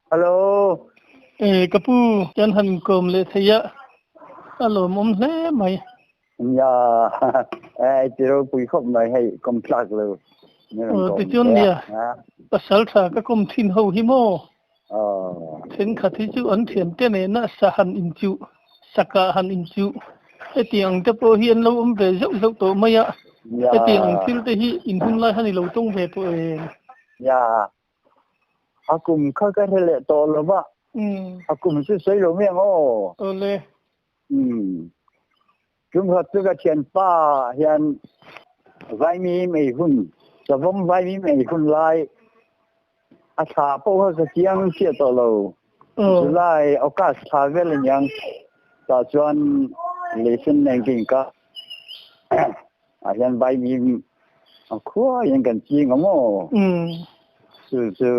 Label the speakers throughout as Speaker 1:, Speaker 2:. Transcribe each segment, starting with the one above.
Speaker 1: Hello.
Speaker 2: E ka pu kan han kawm leh thei a, a lawmawm hle mai.
Speaker 1: Nia, e ti ropui khawp mai hei kawm tlak lo. Ni rawn kawm
Speaker 2: Tichuan
Speaker 1: hle
Speaker 2: nia,
Speaker 1: a.
Speaker 2: pasal tha ka kawm thin ho hi maw?
Speaker 1: Aw.
Speaker 2: Thenkhat hi chu an thiante nena sa han inchuh, sakah han inchuh, hetiang ang te pawh hi an lo awm ve zeuh zeuh tawh mai a.
Speaker 1: Nia.
Speaker 2: Hetiang ang thil te hi in hun lai han i lo tawng ve tawh em?
Speaker 1: Nia, a kum kha ka hre leh tawh lo va, a kum chu sawi lo mai ang aw.
Speaker 2: Awle.
Speaker 1: Umm. Tumkhat chu ka thianpa hian vaimim ei hun, savawm vaimim ei hun lai a thla pawh kha ka chiang chiah tawh lo. July, August thla vel a niang. Tah chuan leisen nen ka inka ah hian vaimim a khua hian kan ching a maw? Chu chu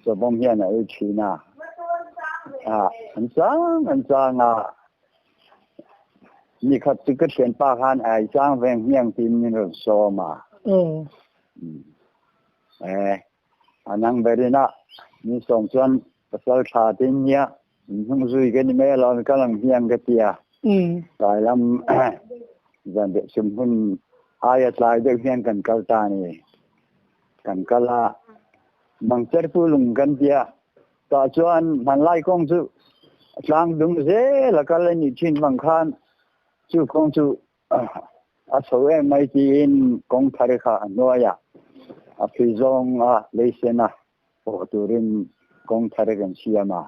Speaker 1: savawm hian a ei thin a. Ah, an chang an chang a. Nikhat chu ka thianpa khan ai chang veng hmiang tiin min rawn sawm a. Eh, a nang berin a min sawm chuan pasal tha tin nia in hnung zui ka ni mai alawm ka lang hmiang ka ti a. Tlai lam zan deuh sum hun aia tlai deuh hian kan kal ta a ni. Kan kal a, Mangcherpu lung kan tia. Tah chuan hmanlai kawng chu tlang dung zel a kal a nih thin vang khan chu kawng chu a chho em mai tiin kawng thar kha a hnuaiah a phi zawng a leisen a pawh turin kawng thar kan siam a.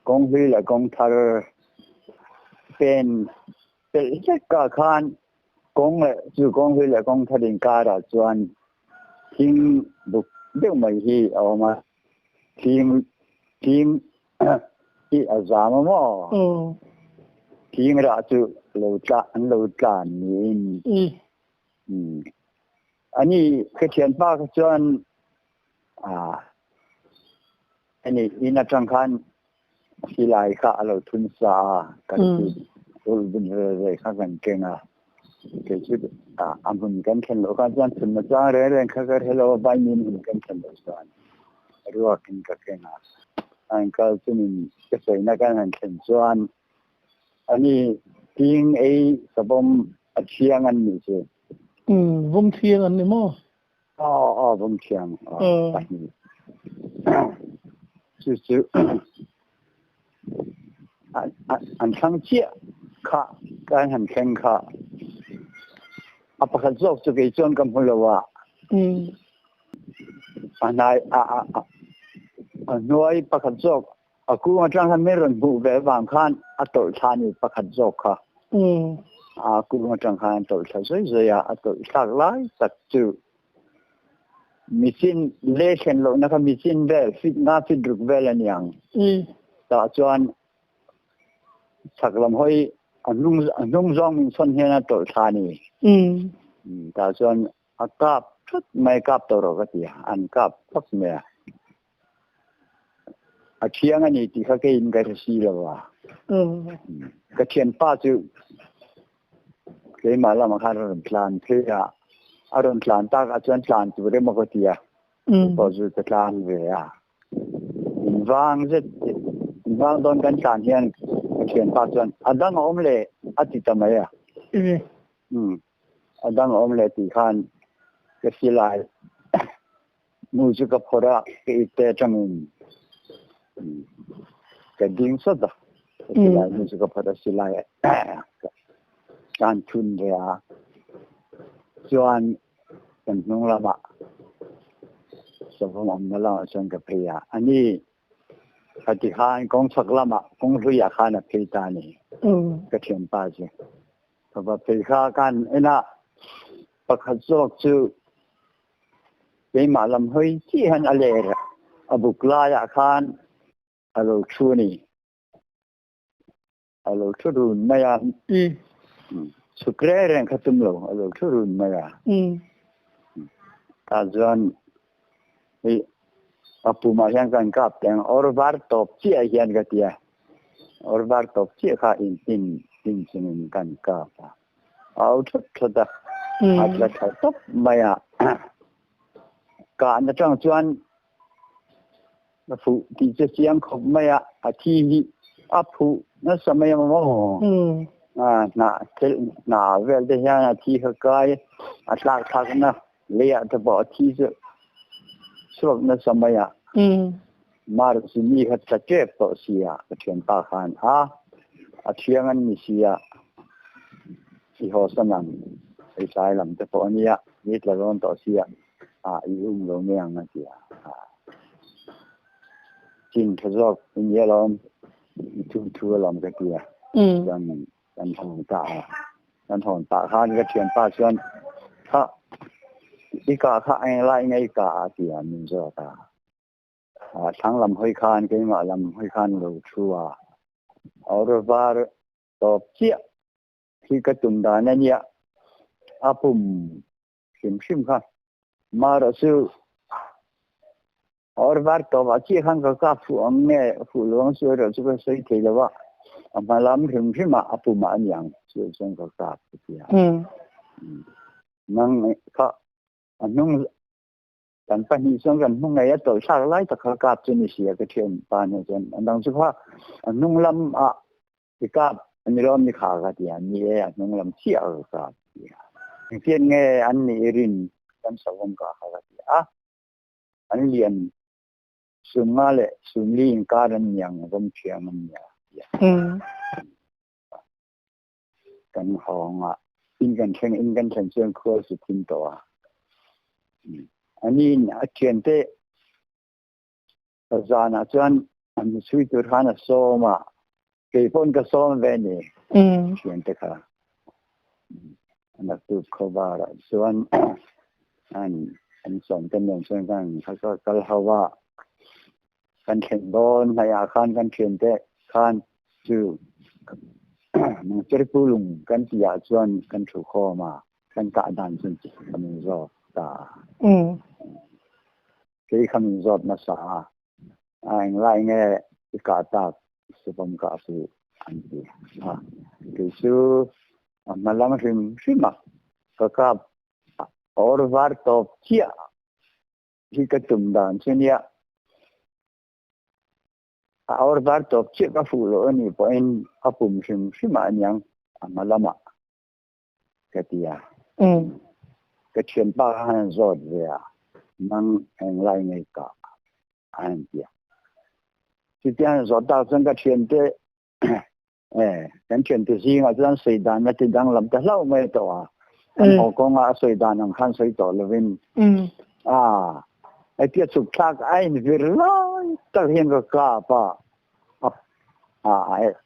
Speaker 1: Kawng hlui leh kawng thar pen pelh hlekah khan kawng leh chu kawng hlui leh kawng thar inkarah chuan thing buk deuh mai hi a awm a. Thing thing hi a zam a maw? Thing rah chu lo tla an lo tlan niin. Ani ka thianpa kha chuan ani in atang khan silai kha a lo thun sa a, kan ti ulh bun ve ve kha kan keng a. Kei chu a hmun kan thlen loh khan chuan thun nachang reng reng kha ka hre lo a, vaimin hmun kan thlen loh chuan ruakin ka keng a. A inkal chumin ka sawina kan han thlen chuan ani ting ei savawm a thiang an nih chu.
Speaker 2: Vawm thiang an ni maw?
Speaker 1: Aw aw vawm thiang pahnih. Chu chu an thlang chiah kha kan han thleng kha a pakhat zawk chu kei chuan ka hmu lo a. A hnai a a hnuai pakhat zawk a kung atang khan min rawn hmuh ve vang khan a tawlh thla ni pakhat zawk kha. A kung atang khan a tawlh thla zui zui a, a tawlh thlak lai tak chu Michin le thlen lohna kha michin vel fit nga fit ruk vel a ni ang. Tah chuan chhak lam hawi a hnung a hnung zawng min sawn hian a tawlh thla a ni. Tah chuan a kap thut mai kap tawh rawh ka ti a, an kap phawt mai a. A thiang a ni tih kha keiin ka hre si lo a. Ka thianpa chu Keimah lamah khan a rawn tlan phei a, a rawn tlan takah chuan tlan tur emaw ka ti a, pawh chu ka tlan ve a. Invang zet, invang dawn kan tlan hian ka thianpa chuan a dang a awm leh a ti ta mai a. A dang a awm leh tih khan ka silai mu chu ka phawrh a, ka ipte atangin ka ding sawt a, ka silai mu chu ka phawrh a, silai kan thun ve a, chuan kan hnung lamah savawm awmna lamah chuan ka phei a, ani khati khan kawng chhak lamah kawng hluiah khan a phei ta a ni, ka thianpa chu. Ka va phei kha kan en a, pakhat zawk chu keimah lam hawi chiah hian a ler a buk laiah khan a lo thu a ni. A lo thu run mai a, chhuk reng reng kha tum lo, a lo thu run mai a. Tah chuan hei a pumah hian kan kap teng awr var tawp chiah hian ka ti a. Awr var tawp chiah kha in in in chungin kan kap a. A au thut thut a, a tla tha tawp mai a. Kahna tang chuan. A fuh tih che chiang khawp mai a, a thi hi a phuh nasa mai ang maw? Hnah thelh hna vel te hian a thi kha kai a tlak thlakna leiah te pawh a thi chu chhuak nasa mai a. Mar chu mi kha tla tep tawh si a, ka thianpa khan a, a thiang an ni si a, i haw san ang, i tlai lam te pawh a nia, ni tla rawn tawh si a. Ah i um lo mai ang a ti a. Chin tha zawk i nia lawm, i thu thu alawm ka ti a. Chuan kan hawn ta a. Kan hawn pah khan ka thianpa chuan kha i kah kha englai nge i kah a ti a min zawt a. Thlang lam hawi khan keimah lam hawi khan lo thu a. Awr var tawp chiah hi ka tum dan a nia. A pum hrim hrim kha. Marawh chu awr var tawp ah chiah khan ka kap fuh ang nge fuh lo ang chu erawh chu ka sawi thei lo a, a hma lam hrim hrim ah a pum ah a ni ang chu chuan ka kap ka ti a. Nang kha a hnung kan pahnih chuan kan hnung ngei a tawlh thlak lai tak kha kap chu ni si a ka thian pa hnu chuan a dang chu kha a hnung lam ah I kap a ni lawm ni kha ka ti a, ni e a hnung lam chiah ka kap a ti a. Engtian nge an nih i rin kan savawm kah kha ka ti a. An lian sum nga leh sum li inkar an ni ang vawm thiam an nia a ti a. Kan hawng a, in kan thleng in kan thlen chuan khua su thim tawh a. Aniin a thiante Zanah chuan an chhui tur khan a sawm a, kei pawn ka sawm ve ni thiante kha. Naktuk khawvarah chuan an an sawm te nen chuan kan kha kal ho a, kan thlen dawn hnaihah khan kan thiante khan chu Mangcherpu lung kan tihah chuan kan thu khawm a, kan kah dan chu kan inzawt ta. Kei kha min zawt nasa a, a englai nge i kah tak Sivawm kah chu an ti a. Kei chu a hma lam hrim hrim a, ka kap awr var tawp chiah hi ka tum dan chu nia. A awr var tawp chiah ka fuh loh a nih pawhin a pum hrim hrim ah aniang a hma lamah. Ka ti a. Ka thianpa kha han zawt ve a, nang englai ngei ka a han ti a. Chutia han zawt tak chuan ka thiante kan thiante zingah chuan sawi dan a ti danglam ta hlauh mai tawh a. Kan haw kawnga a sawi dan ang khan sawi tawh lovin a hetia chhuk thlak a invir lai tak hian ka kap a. A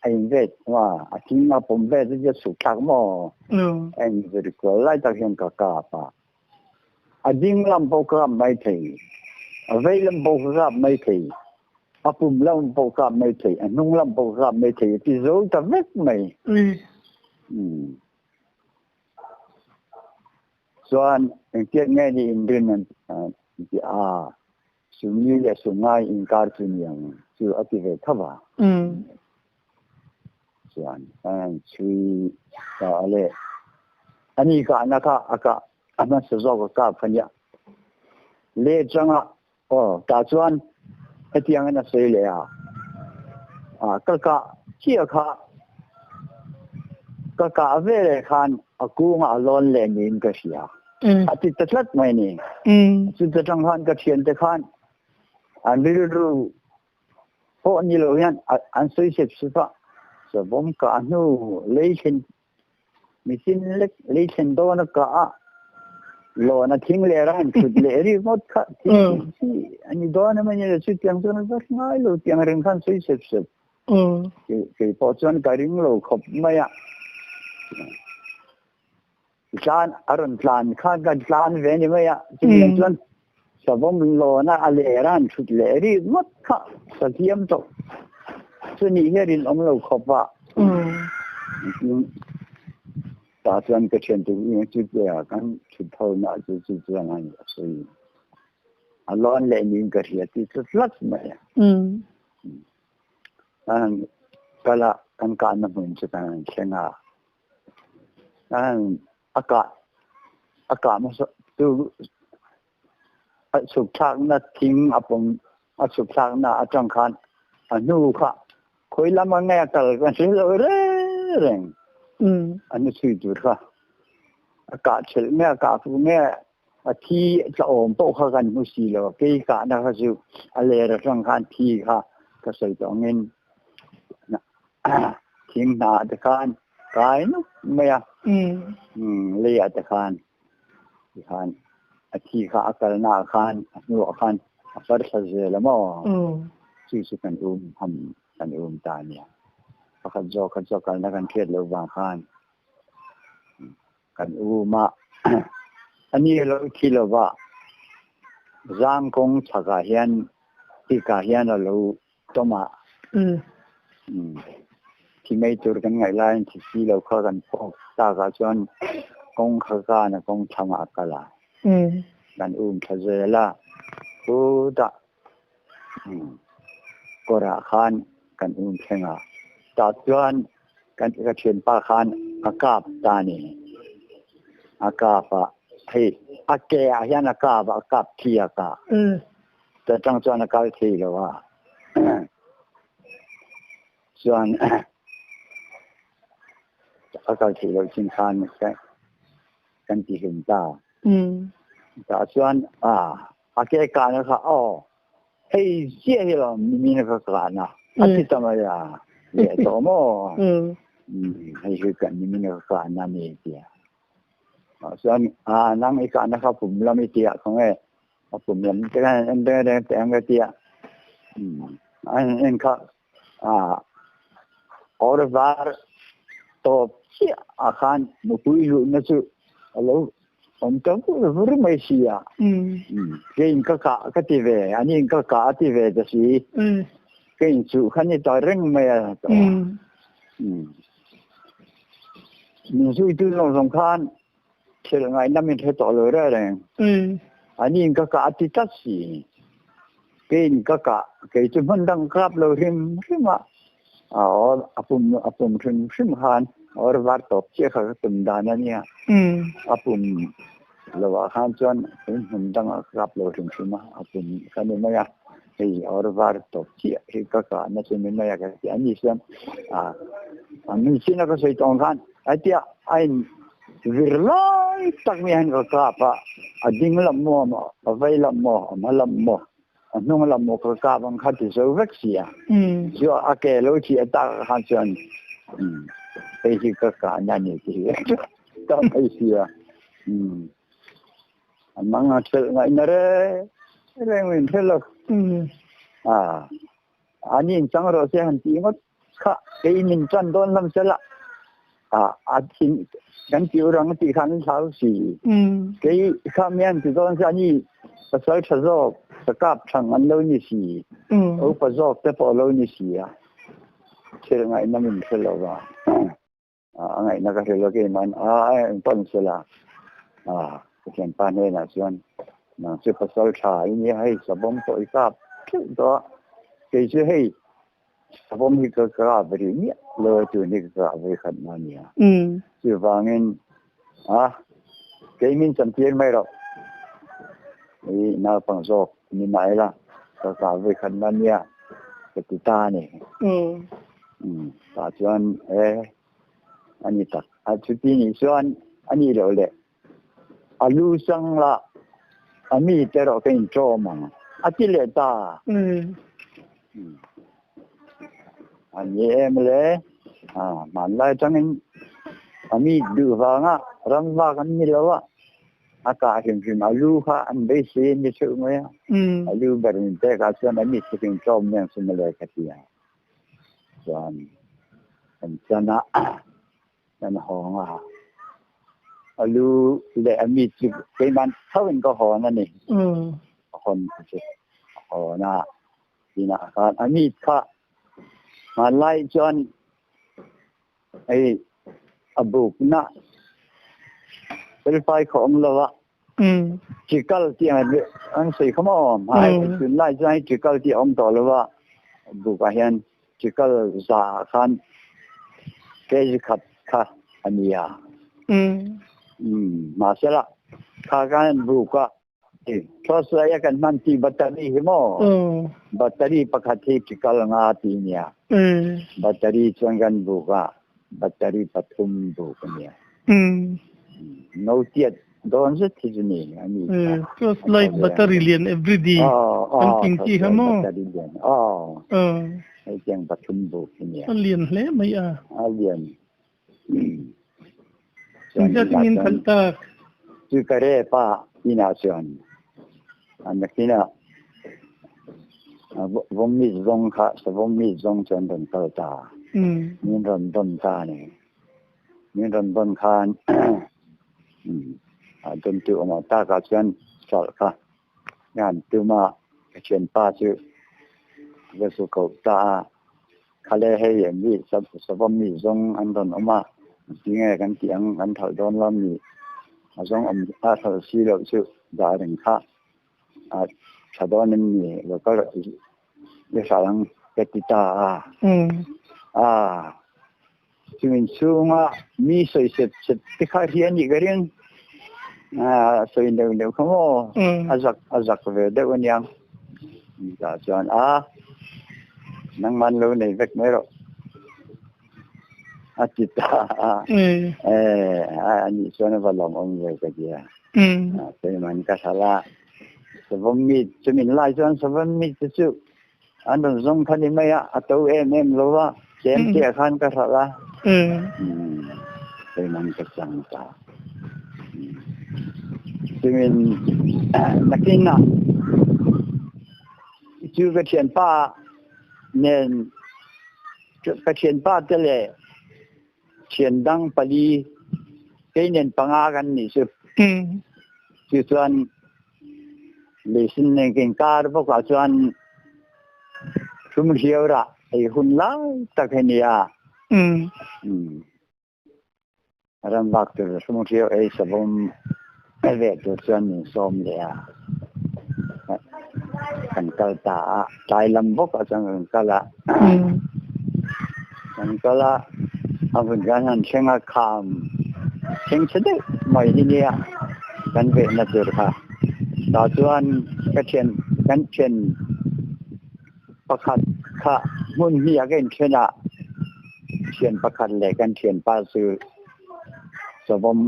Speaker 1: in vet a thing a pawm vet a chhuk thlak maw a in vir kual lai tak hian ka kap a a ding lam pawh ka kap mai thei a vei lam pawh ka kap mai thei a pum lam pawh ka kap mai thei a hnung lam pawh ka kap mai thei a ti zo ta vek mai chuan engtiat nge ni inrin an ti a Sumni leh Sumngai inkar chu ni ang chu a ti ve tho va. Chuan an chhui ta a le. Ani kahna kha a kah a hmasa zawk a kap kha nia. Le changa aw tah chuan hetiang in a sawi leh a. A ka kah chiah kha ka kah veleh khan a kungah a lawn leh niin ka hria. A ti ta tlat mai ni. Chuta tang khan ka thiante khan an rilru pawh ni lo hian an sawi sep sep a. Savawm kah hnu lei thlen michin lek lei thlen dawn a kah a lawn a thing leh ran thut leh ri ngawt kha thil chi a ni dawn emaw ni lo chutiang chuan a zat ngai lo tiang reng khan sawi sep sep. Kei pawh chuan ka ring lo khawp mai a. Tlan a rawn tlan kha ka tlan ve ni mai a chutiang chuan savawm lawna a ler a an thut leh ri ngawt kha ka hliam tawh chuni hi a rinawm lo khawp a tah chuan ka thian te hi chu tia kan thut ho na chu chu chuan a sawi a lawn leh niin ka hria tih chu tlat mai a kala kan kahna hmun chu kan thleng a. A kah a kah hmasa tu a chhuk thlakna thing a pawm A chhuk thlakna atang khan a hnu kha khawi lama nge a kal kan hre lo reng reng. A hnu chhui tur kha a kah thelh nge a kah fuh nge a thi tla awm pawh kha kan hmu si lo. Kei kahna kha chu a ler atang khan thi kha ka sawi tawh angin thing hna te khan kai nuk mai a. Leiah te khan tikhan a thi kha a kalna ah khan a hnuah khan a far thla zel a maw? Chu chu kan um ham kan um ta a nia. Pakhat zawk kha chu a kalna kan hriat loh vang khan kan um a, a ni lo thi lova zang kawng chhakah hian tikah hian a lo tawm a. Thi mai tur kan ngaih laiin thi si lo kha kan phawk takah chuan kawng kha kan a kawng thlangah a kal a. Kan um thla zel a, khutah kawrah khan kan um thleng a. Tah chuan kan ka thianpa khan a kap ta a ni. A kap a, hei a ke ah hian a kap a, a kap thi a kah. Ta tang chuan a kal thei lo a. Chuan a kal thei lo chin khan kan ti hlum ta. Tah chuan a a ke kahna kha aw hei ziah hi lo mi na ka kahna a ti ta mai a leh tawh maw hei hi kan mi na ka kahna ni tia. Chuan a nang i kahna kha pum lam i tia khawnge a pum lam te khan en reng reng teh ang ka tia an en kha a kawr var tawp chiah ah khan nupui luhna chu a lo awm ta vur vur mai si a keiin ka kah ka ti ve aniin ka kah a ti ve ta si keiin chuh kha ni ta reng mai a min zuitu zawng zawng khan Thil ngaihnam in hre tawh lo reng reng. Ani in ka kah a ti tlat si. Keiin ka kah, kei chu hmun dang kap lo hrim hrim a. A pum a pum hrim hrim khan or var tawp chiah kha ka tum dan a nia. A pum lo ah khan chuan hmun dang ah ka kap lo hrim hrim a, a pum kha ni mai a. Hei or var tawp chiah hi ka kah na chu ni mai a ka ti a. Ani chuan a min sin a ka sawi tawh ang khan a tia a in vir lai tak mai hian ka kap a, a ding lam maw a vei lam maw a hma lam maw a hnung lam maw ka kap ang kha ti zo vek si a. Chu a ke lo thi a tak khan chuan hei hi ka kah na ni ti ta mai si a. A mang a thelh ngaihna reng reng min hre lo. A ani in chang rawh se han tih ngawt kha kei min tan dawn lam sela a a thin kan ti urang tih khan hlau si. Kei kha mian ti dawn se ani pasal tha zawk sakap thang an lo ni si. Upa zawk te pawh lo ni si a. Thil ngaihna min hre lo va. A ngaihna ka hre lo keiman a eng pawn sela a ka thianpa hnenah chuan nang chu pasal tha i nia hei savawm pawh i kap theuh tawh a kei chu hei savawm hi ka kap rih miah lo a tun hi ka kap ve khat na nia chuvangin a kei min chantir mai rawh i naupang zawk ni mah ila ka kap ve khat na nia ka ti ta a ni. Tah chuan e a ni tak. A chuti nih chuan a nih loh leh a lu chang lah a mi te erawh ka inṭawm ang a ti leh ta. A ni em le? Hmanlai atangin a mi duh vanga ram vak an ni lo a. A kah hrim hrim a lu kha an beisei an ni theuh mai a. A lu ber min pek ah chuan a mi chu ka inṭawm mai ang chu mawle ka ti a. Chuan kan chan a, kan hawng a. A lu leh a mi chu keimah chauhin ka hawn a ni. A hawn kha chu a hawn a. Tinah khan a mi kha hmanlai chuan hei a bukna felfai kha awm lo a. Chikal tih an sawi kha maw? Hmai tunlai chuan hei chikal tih a awm tawh lo a, bukah hian chikal za khan kg khat kha a ni a. Mahsela kha khan buka. Torchlight a kan hman ti battery hi maw? Battery pakhat hi tikal nga ti nia. Battery chuan kan buk a, battery pathum buk a nia. No tiat dawn zet hi chu ni a ni.
Speaker 2: Torchlight battery lian everyday kan ting chi kha maw?
Speaker 1: Battery lian. Aw. Hei tiang pathum buk hi nia.
Speaker 2: A lian hle mai a.
Speaker 1: A lian.
Speaker 2: Engzat in khalh tak?
Speaker 1: Chu ka re pa inah chuan a nakinah vawmmi zawng kha savawmmi zawng chuan rawn kal ta. Min rawn dawn ta a ni. Min rawn dawn khan a dawntu awm ah takah chuan hralh kha ka han tum a, ka thianpa chu ka zu koh ta a. Khale hei mi savawm mi zawng an rawn awm a, tinge kan tih ang kan thalh dawn lo mi a zawng awm a thalh si loh chu dah reng kha a tha dawn em ni lo kal i hralh ang ka ti ta a. A chumi chhunga mi sawi sep sep te kha hi a nih ka ring a sawi neuh neuh kha maw a zak a zak ve deuh aniang. Tah chuan a nangman lo nei vek mai rawh a ti ta a eh a nih chuan a va lawm awm ve ka ti a keiman ka hral a savawm mi chumin lai chuan savawm mi te chu an rawn zawng kha ni mai a a to em em lo va tlem te ah khan ka hral a keiman ka chang ta. Cumin nakin ah cu ka thianpa nen ka thianpa te le thian dang pali kei nen panga kan nih cu. Cucun leisin nen kan kar bawk ahcun hrumhriau rah ei hun lai tak hi ni a. Ramvak tur hrumhriau ei savawm veh tur chuan min sawm leh a, kan kal ta a, tlai lam bawk ah chuan kan kal a, kan kal a, a vun khan han thleng a kham thleng chhe deuh mai hi nia kan vehna tur kha tah chuan ka thian kan thian Pakhat kha hmun hnih ah ka inthen ah thian pakhat le kan thianpa cu savawm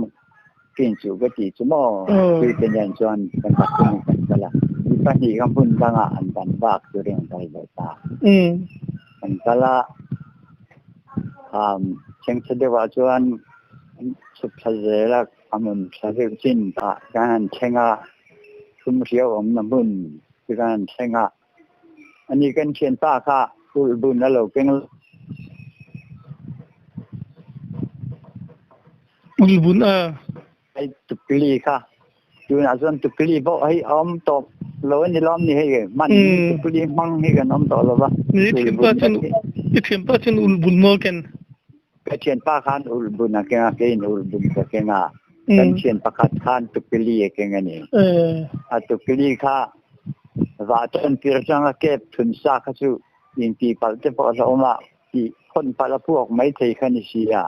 Speaker 1: ka in cuh ka ti cu maw tui te nen chuan kan pathum in kan kal a mi pahnih kha hmun dang ah an kan vak turin an kal ve ta. Kan kal a chengchhe deuh ah chuan an chhuk thla zel a a hmun thla deuh chin ah kan han thleng a thumhriau awmna hmun chu kan han thleng a. Ani kan thianpa kha ulhbun a lo keng.
Speaker 2: Ulhbun a.
Speaker 1: Hei tukli kha. Tunah chuan tukli pawh hei a awm tawh lo a ni lawm ni hei hman tukli hmang hi kan awm tawh lo va.
Speaker 2: I thianpa chuan i thianpa chuan ulhbun maw ken?
Speaker 1: Ka thianpa khan ulhbun a keng a, keiin ulhbun ka keng a. Kan thian pakhat khan tukli a keng a ni. A tukli kha vah tan tir atanga kep thun sa kha chu intih palh te pawh a hlauhawm a, tih hawn palh a puak mai thei kha ni si a.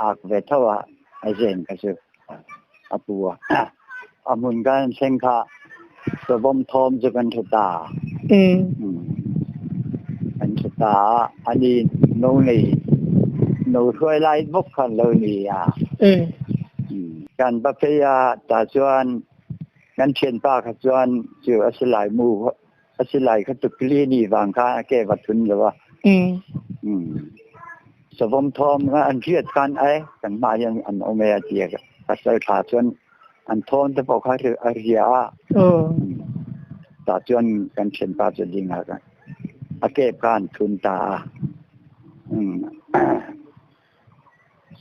Speaker 1: Ak ve tho a, a zen kha chu a pu a. A hmun kan han thleng kha savawm thawm chu kan hre ta. Kan hre ta a, ani no nei no hruai lai bawk khan lo ni a. Kan va phei a, tah chuan Kan thianpa kha chuan cu a si lai mu a si lai kha tukli ni vang kha a ke va thun lo a. Savawm thawm kha an hriat khan ai kan hma hian an awm e a ti a pasal tha chuan an thawm te pawh kha a ria a. Tah chuan kan thianpa cu ding ah a kep kha an thun ta a.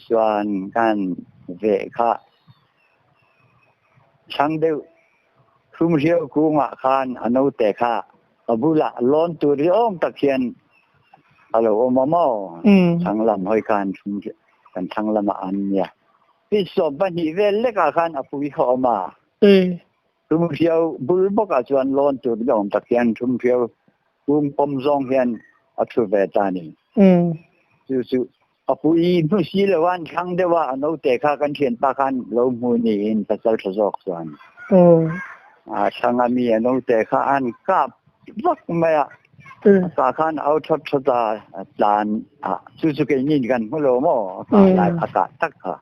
Speaker 1: Chuan kan veh kha Thlang deuh hrumhriau kungah khan a naute kha a bulah lawn tur hi awm tak hian a lo awm a maw? Thlang lam hawi khan kan thlang lamah an nia. Pi 12 vel lekah khan a pui kha awm a. Hrumhriau bul bawkah chuan lawn tur hi awm tak hian hrumhriau kung pawm zawng hian a thu ve ta a ni. Chu chu A pu i hmu si lo an thlang deuh a, a naute kha kan thianpa khan lo hmu niin pasal tha zawk chuan. A thlang a mi a naute kha an kap vak mai a. Ka khan au that that a tlan a chu chu kei nin kan hmu lo maw ka lai a kah tak kha.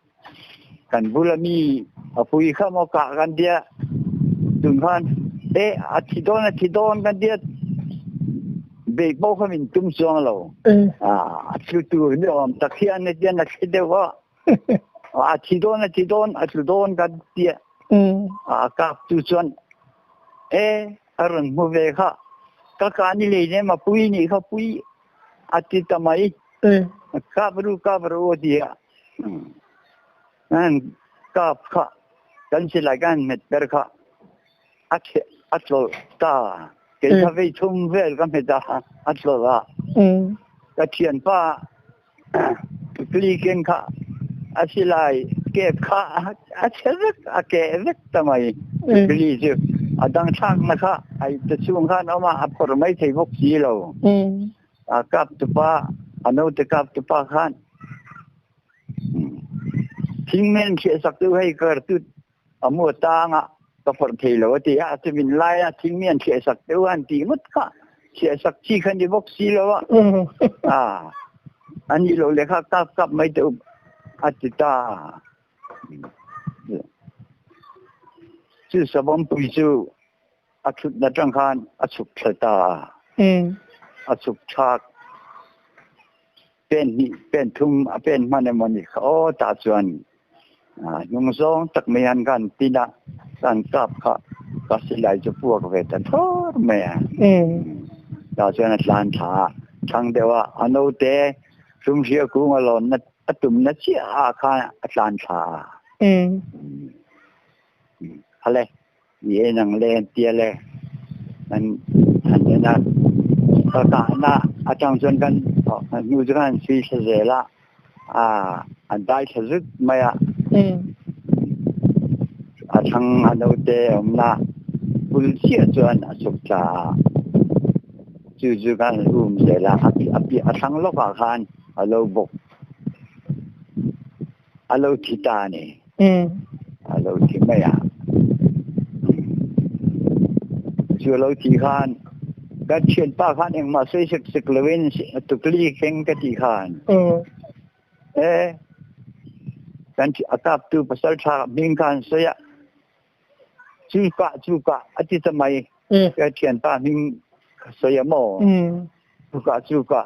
Speaker 1: Kan bula mi a pui kha maw kah kan tia tun khan e a thi dawn a thi dawn kan tia beih pawh kha min tum chuang lo. A tlu tur ni awm tak hian hian a thli deuh a. A thi dawn a thi dawn a tlu dawn kan tia. A kap tu chuan e a rawn hmu ve kha ka ka ni lei nem a pui nih kha pui a ti ta mai. Kap ru kap ru a ti a. An kap kha kan silai kan hmet ber kha a a tlawlh ta. Kei kha vei thum vel ka hmet a a tlawlh a. Ka thianpa Tukli keng kha a silai kep kha a chhe vek a keh vek ta mai. Tukli chu a dang thlakna kha a ipte chhung khan a awm a, a phawrh mai thei bawk si lo. A kap tupa, a naute kap tupa khan thingmen hriahsak deuh hei kar tut a mu tanga ka phawrh thei lo a ti a, chumin laia thingmi an thliahsak deuh a an tih ngawt kha thliahsak chi kha ni bawk si lo a, a a nih loh leh kha kap kap mai teh up a ti ta. Chu Savawmpui chu a thutna tang khan a chhuk thla ta a, a chhuk thlak pen hnih pen thum a pen hman emaw ni kha aw tah chuan hnung zawng tak mai hian kan tin a, kan kap kha ka silai chu puak ve ta thawr mai a. Tah chuan a tlan thla a, thlang deuh a, a naute hrumhria kung a lawn na a tum na chiah ah khan a tlan thla a. Hale. Ni e nang le an tia le an han en a ka kahna atang chuan kan hnu chu kan sui thla zel a a an dai thla zut mai a a thlang a naute awmna bul chiah chuan a chhuk thla a chu chu kan um zel a a thlang lawkah khan a lo bawk A lo thi ta a ni. A lo thi mai a. Chu a lo thi khan ka thianpa khan engmah sawi sek sek loin tukli keng ka ti khan. E kan a kaptu pasal tha hming khan sawi a. Chu kah chu kah a ti ta mai. Ka thianpa hming sawi a maw. Chu kah chu kah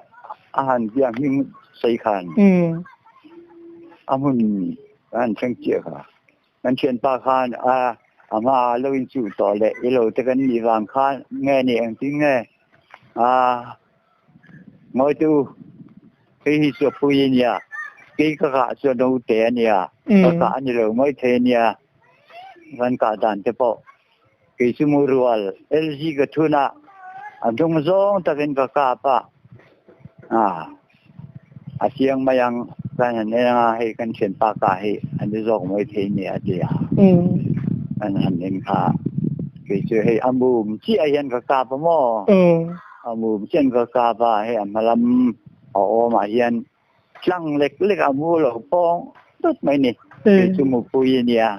Speaker 1: a han tia hming sawi khan. A hmun an thleng chiah kha. Kan thianpa khan a a hma lo in chuh tawh leh i lo te kan nih vang khan nge ni engtin nge a ngawi teh u hei hi chu a pui a nia kei ka kah chu a naute a nia ka kah a ni lo mai thei a nia kan kah dan te pawh kei chu mu rual LG ka thun a a hnung zawng takin ka kap a a a chiang mai ang kan han en anga hei kan thianpa kah hi a ni zawk mai thei ni a ti a kan han en kha kei chu hei a mum chiah hian ka kap a maw a mum chiah in ka kap a hei a hma lam a awmah hian tlang lek lek a mu lo pawng dawt mai ni kei chu mupui a nia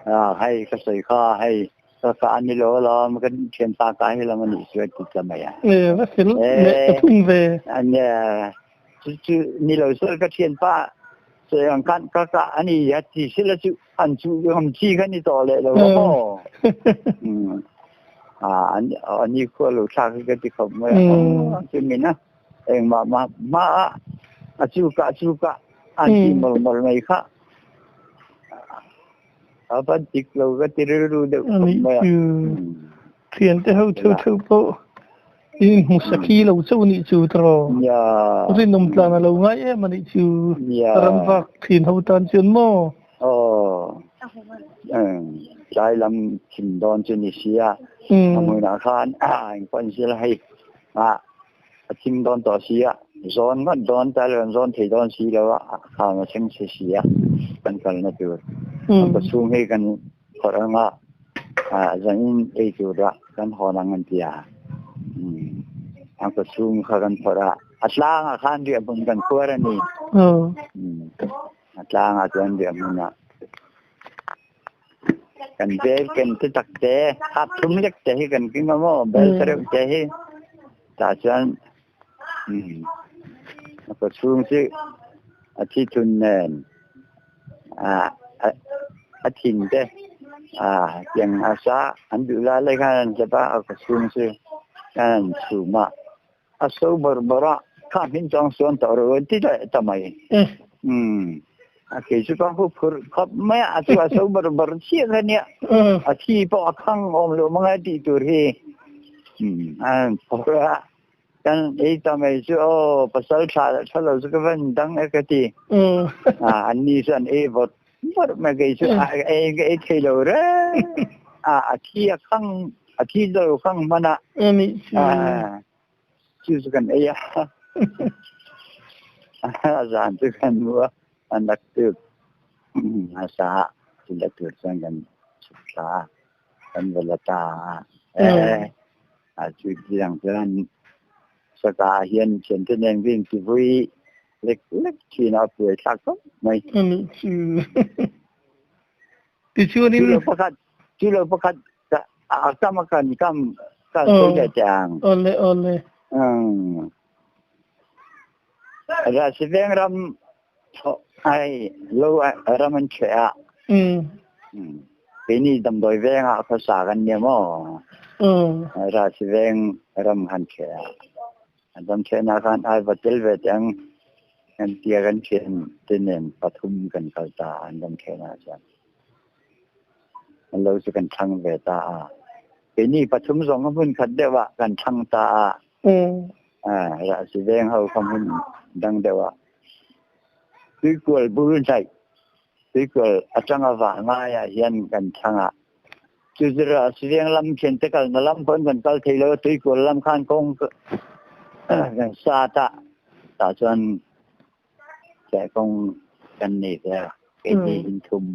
Speaker 1: a hei ka sawi kha hei ka ka ani lo alawm kan thianpa ka hi lam ani chu a ti ta mai a
Speaker 2: e va fel leh ka thung ve
Speaker 1: ania chu chu ni lo sel ka thianpa se ang kan ka ka ani a ti sila chu an chu ngam chi kha ni tawh leh lo maw a an ani khua lo thlak hi ka ti khawp mai a chu min a engmah ma ma a chu ka chu ka an ti mawlh mawlh mai kha a van dik lo ka ti rilru deuh khawp mai a.
Speaker 2: Thiante ho theuh theuh pawh in hmu sakhi lo chauh anih chu tiraw? Rinawm tlan a lo ngai em anih chu ramvak thin ho tan chuan maw?
Speaker 1: Aw tlai lam thim dawn chu ni si a a hmunah khan engpawh ni sela hei a thim dawn tawh si a zawn ngawt dawn ta lo an zawn thei dawn si lo a a kham a thleng si si a kan kalna tur a kawchhung hi kan phawrh ang a zanin ei tura kan hawn ang an ti a a kawchhung kha kan phawrh a a tlangah khan riahhmun kan khuar a ni. A tlangah chuan riahhmunah. Kan bel ken te tak te hap thum lek te hi kan keng a maw bel te reuh te hi tah chuan a kaw chhung chu a thi thun nen a thin te tiang a sa an duh lai lai khan an hlep a a kaw chhung chu khan an chhum a a so bawrh bawrh a kha hmin chuang sawn tawh rawh an ti daih ta mai a kei chu ka hu phurh khawp mai a a chu a so bawrh bawrh chiah kha nia a thi pawh a khang awm loh mang a tih tur hi a phawrh a kan ei ta mai chu aw pasal tha leh tha lo chu ka van dang e ka ti an ni chu an ei vawt vawt mai kei chu a ei ka ei thei lo reng a a thi a khang a thi lo khang hman a chu chu kan ei a a zan chu kan mu a a nak tuk a sa chu la tur chuan kan chhuk thla a kan va la ta a a chu tiang chuan saka ah hian thiante nen ka intivui lek lek thin a puai thlak khawp mai.
Speaker 2: Anih chu. Tichuanin.
Speaker 1: Chu lo pakhat chu lo pakhat a kam a kan kam kan sawi leh teh ang.
Speaker 2: Awle awle.
Speaker 1: Rasi veng ram ai lo ram an chhe a. Keini damdawi vengah khawsa kan nia maw? Rasi veng ram han chhe a. An ram chhehna khan ai va tel ve teh ang kan tia kan thian te nen pathum kan kal ta a an ram chhehna chuan. An lo chu kan thlang ve ta a. Keini pathum zawng a hmun khat deuh ah kan thlang ta a. Rasi veng ho kha hmun dang deuh ah. Tuikual bul hnaih, tuikual atanga vah ngaiah hian kan thlang a. Chu chu Rasi veng lam khian te kalna lam pawhin kan kal thei lo a, tuikual lam khan kawng kan sat a, tah chuan kawng kan nei ve a, keini inthum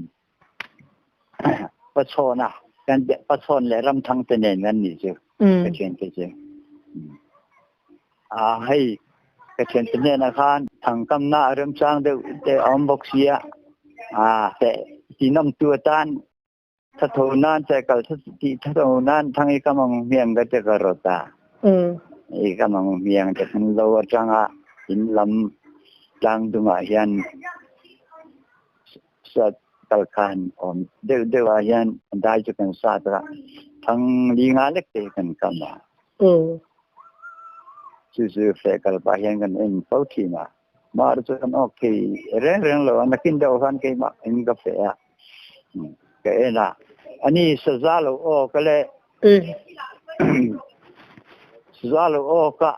Speaker 1: Pachhawn a, kan Pachhawn leh Ramthang te nen kan nih chu ka thiante chu. A hei ka thiante hnenah khan thangkamna a remchang deuh te a awm bawk sia, a te tinawmtu atan thatho nan che kal tih thatho nan thang i ka mang hmiang ka che ka rawt a. I ka mang hmiang te kan lo atanga in lam tlang dungah hian Sat kal khan awm deuh deuh ah hian dai chu kan sat a, thang li nga lek te hi kan kam a. Chu chu feh kal pah hian kan en fo thin a. Mar chu kan awk thei reng reng lo a, nakin deuh khan keimah in ka feh a, ka en a. Ani saza lo awk a le, saza lo awk a,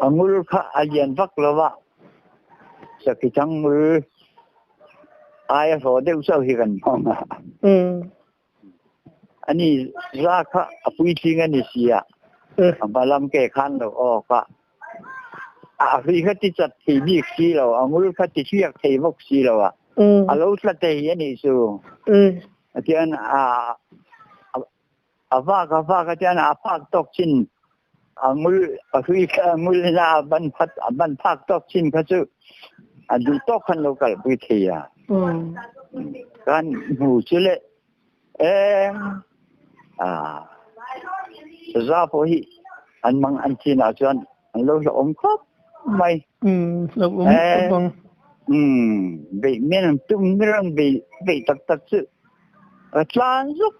Speaker 1: a ngul kha a lian vak lo va, sakhi thang ngul Ai a hlawh deuh chauh hi kan hmang a. Ani za kha a puitling a ni si a, a hma lam ke khan lo awk a. A hlui kha ti chat thei bik si lo, a ngul kha ti hriak thei bawk si lo a. A lo tla thei a nih chu. Tichuan a A vak a vak a tian a phak tawk chin a ngul a hui kha a ngul in a ban phat a ban phak tawk chin kha chu a duh tawk khan lo kalpui thei a. Kan hmu chu le e a za pawh hi an mang an chin ah chuan an lo hlauhawm khawp mai.
Speaker 2: Hlauhawm khawp ang.
Speaker 1: Beih men an tum reng beih tak tak chu a tlan zuk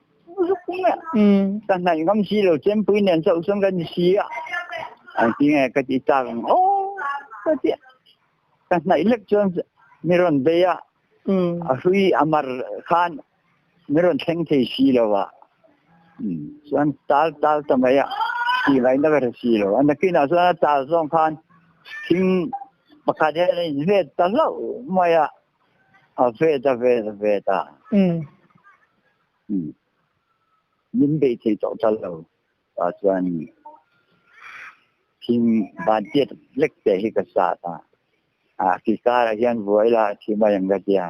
Speaker 1: zuk mai a. Ka hnaih ngam si lo chempui nen chauh chuan ka ni si a. An ti nge ka ti tak ang aw ka ti a. Ka hnaih lek chuan mi rawn bei a. A hlui a mar khan mi rawn thleng thei si lo a. Chuan tal tal ta mai a. Ti vai na ka hre si lo. A nakinah chuan a tal zawng khan thing pakhat hian a invet ta hlauh mai a. A vet a vet a vet a. Min bei thei tawh ta lo. Tah chuan thing vantiat lek te hi ka sat a. A ki karah hian vuai la a thi mai ang ka tia.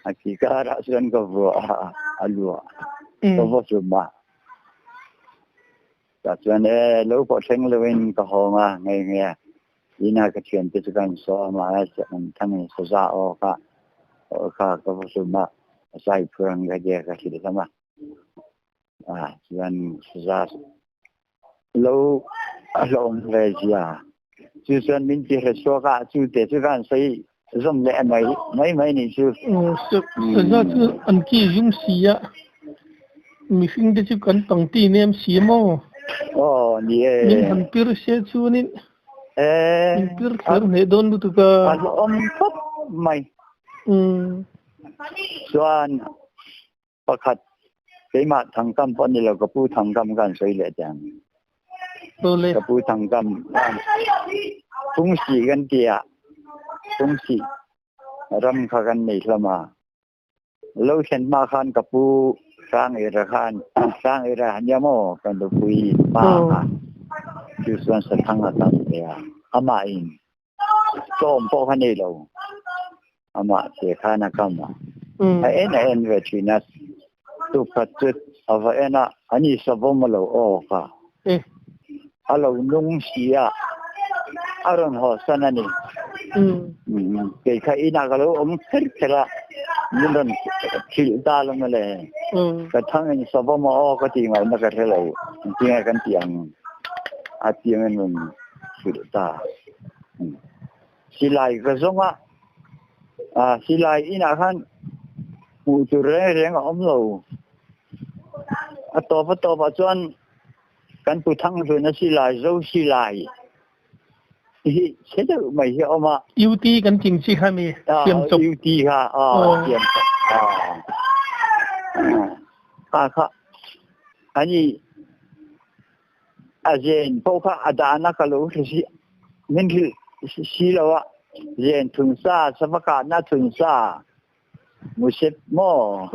Speaker 1: A ki karah chuan ka vuah a, a luah. Ka vaw hlum a. Tah chuan e lo pawh thleng loin ka hawng a ngei ngei a. Ina ka thiante chu kan sawm a, thang saza aw kha aw kha ka va hlum a, a sai phur ang ka tia ka hrilh hlawm a. À chuan za lo a hlawm ve zia chu chuan min ti hre chhuak a chu te chu kan sawi zawm leh mai mai mai nih chu.
Speaker 2: Saza chu an ki zum si a, mihring te chu kan pangti nem si maw?
Speaker 1: Aw ni e.
Speaker 2: Min han pir se chuanin min pir thler hneh dawn lutuk a.
Speaker 1: A hlawm khawp mai. Chuan Pakhat, keimah thangkam pawh ni lo, ka pu thangkam kha an sawi leh teh ang. Ka pu thangkam khan Phungsih kan ti a, Phungsih ram kha kan nei hlawm a. Lo thlen hma khan ka pu Hrangera khan, Hrangera nia maw ka nupui pa kha, chu chuan Sathang a tam ve a, amahin Tlawm pawh kha nei lo. Amah che khan a kam a. A en a en ve thin a. Tukhat chu a va en a, ani savawm a lo awk a. A lo nung si a, a rawn haw san a ni. Kei kha inah ka lo awm kher kher a, min rawn hrilh ta lo mawle. Ka thangin savawm a awk a tih ngaihna ka hre lo. Engtinge kan tih ang a tiangin rawn hrilh ta. Silai ka zawng a, ah silai inah khan hmuh tur reng reng a awm lo. A tawp a tawpah chuan kan pu Thanghluna silai, zo silai hi chhe deuh mai hi a awm a.
Speaker 2: UT kan ting chi kha mi siam chawp.
Speaker 1: UT kha aw siam chawp aw kha kha ani A zen paoh kha a dahnak ka lo hre si. Min hrilh si lo ah zen thun sa, sava kahnak thun sa, musep maw?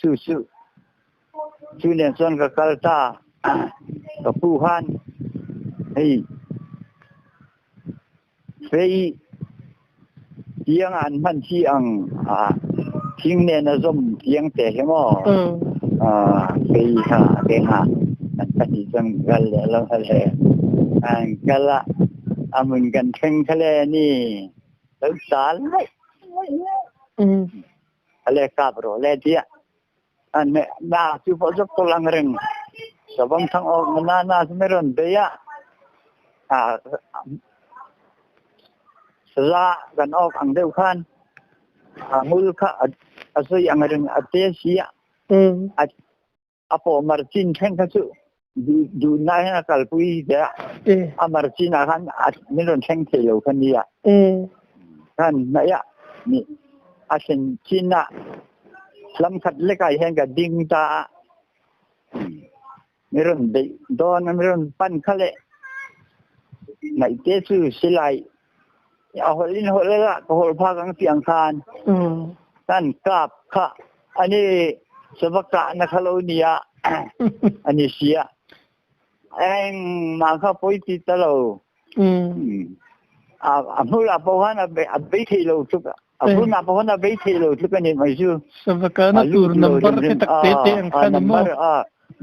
Speaker 1: Cu cu cu nen cun ka kal ta. Ka pu khan hei Fei tiang an hman chi ang thing nen a zawm tiang te hi maw fei kha a keng a an pahnih cun kal leh lo hale an kal ah a mun kan thleng khale ni lo tal mai ale kap ro le tiah an na chu pawh zok ko lang reng savam thang awk na na chu meron bei ah saza kan awk ang deuh khan a ngul kha a soi ang reng a te si a a pawh marchin thleng kha chu duh na hian a kalpui te a a marchin ah khan min rawn thleng thei lo kha nia khan hnaih ah ni a thlen chin ah lam khat lekah hian ka ding ta a mi rawn beih dawn mi rawn pan kha leh ngaih te chu silai a holh in holh la ka holh phak ang ti ang khan kan kap kha ani sava kah na kha lo nia ani sia eng ma kha poi ti ta lo a hmul a pohan a bei thei lo tluk a hun a pohan a bei thei lo tluk ani mai chu
Speaker 2: sava ka na tur number te tak te te ang khan
Speaker 1: number a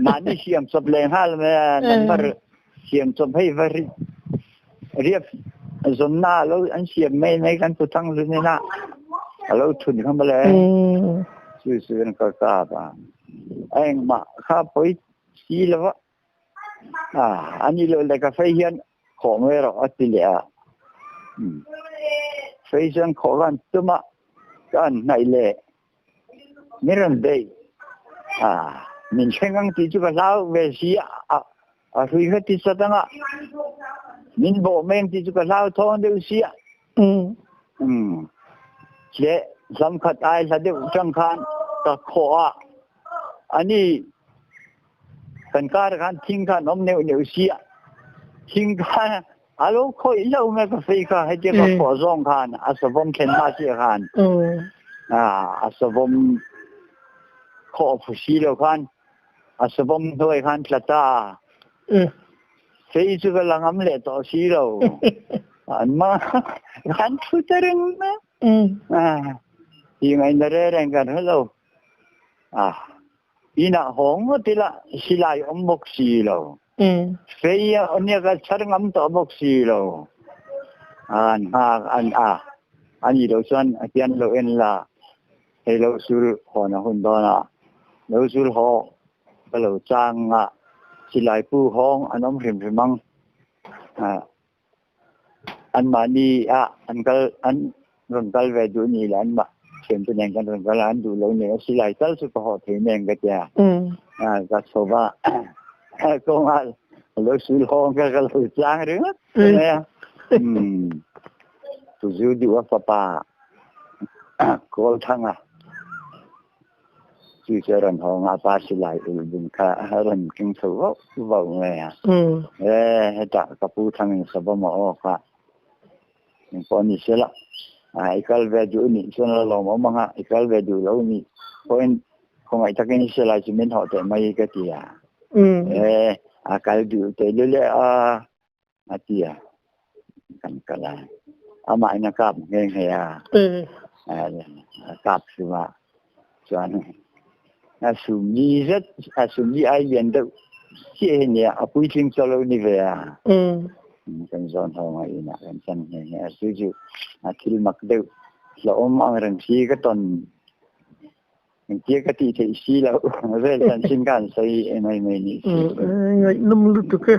Speaker 1: mani siam chop le hal me number siam chop hei va riap zonna lo an siam mai mai kan pu thang lu ni na alo thun kham le chu chu kan ka ka ba eng ma kha poi si lova a ani lo le ka fei hian kho mai ro ati le a fei chuan kho kan tuma kan nai le Mi ran bei. Min thleng ang ti chu ka hlau ve si a. A hrui kha ti sat anga. Min bawh mai ang ti chu ka hlau thawng deuh si a. Le lam khat ai hla deuh tang khan ka khawh a. Ani kan kar khan thing khan om neuh neuh si a. Thing khan A lo khawih lo me ka fei kha hei ka khawh zawng khan a savawm thlen hma si khan a savawm khawh phu si lo khan a savawm hnuai khan tla ta fei chu ka la ngam leh tawh si lo an ma kan thu ta reng na ti ngai na re reng kan hre lo a Inah haw ngawt ila silai awm bawk si lo. Fei a nia ka chhar ngam tawh bawk si lo. An nghak an a ani lo chuan hian lo en la hei lo sul hawn a hun dawn a. Lo zul haw ka lo chang a, silai pu hawng an awm hrim hrim ang. Anmahni a an kal an rawn kal ve duh ni leh anmah thiante nen kan rawn kal a, an duh lo ni a silai tal chu ka haw thei nen ka tia. Ka chho va kawnga lo sul hawng ka ka lo chang ringawt mai a. Tuzu duh a fapa Kawlthanga chu chu a rawn hawng a, a pa silai ul bun kha a rawn keng chho vauh vauh mai a. E hetah ka pu thangin sava maw aw kha engpawh ni sela i kal ve duh nih chuan la lawmawm ang a, i kal ve duh lo nih pawhin khawngaih takin silai chu min hawh teh mai ka ti a. E a kal duh teh lul e a. A ti a, kan kal a, amah in a kap nghe nghe a, a kap hlum a, chuan a sumli zet, a sumli ai lian deuh chiah hi nia, a puitling chaw lo ni ve a, kan zawn ho a inah kan chan nghe nghe a, chu chu a thil mak deuh hlauhawm ang reng si ka tawn Engtia ka tih theih si loh vel chanchin kha an sawi mai mai nih si.
Speaker 2: Ngaihnawm lutuk e.